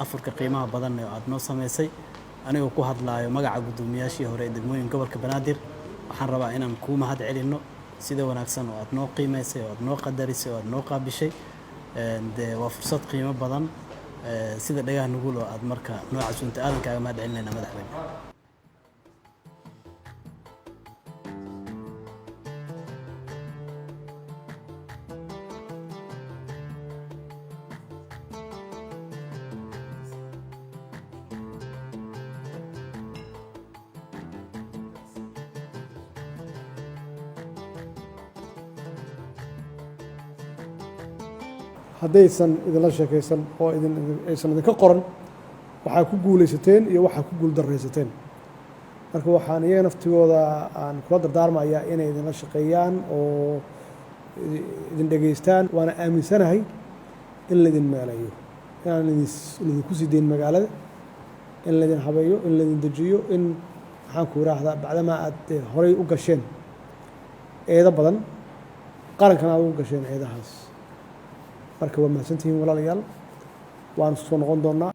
Afurka qiimaha badan oo aad noo samaysay, anigoo ku hadlaayo magaca guddoomiyaashii hore ee degmooyin gobolka Banaadir, waxaan rabaa inaan kuu mahad celinno sida wanaagsan oo aad noo qiimaysay oo aad noo qadarisay oo aad noo qaabishay. Dee waa fursad qiimo badan sida dhagaha nugul oo aad marka noo casuuntay. Aadan kaaga mahad celinayna, madaxweyne. Haddaysan idinla sheekaysan oo idin aysan idinka qoran waxaa ku guulaysateen iyo waxaa ku guuldarraysateen. Marka waxaan iyaga naftigooda aan kula dardaarmayaa inay idinla shaqeeyaan oo idin dhegaystaan, waana aaminsanahay in laydin meeleeyo, inaan idinku sii dayn magaalada, in laydin habeeyo, in laydin dejiyo, in maxaan ku idhaahdaa, bacdamaa aad horay u gasheen eedo badan, qarankana aad ugu gasheen eedahaas. Marka waa mahadsantihiin, walaalayaal, waan soo noqon doonnaa.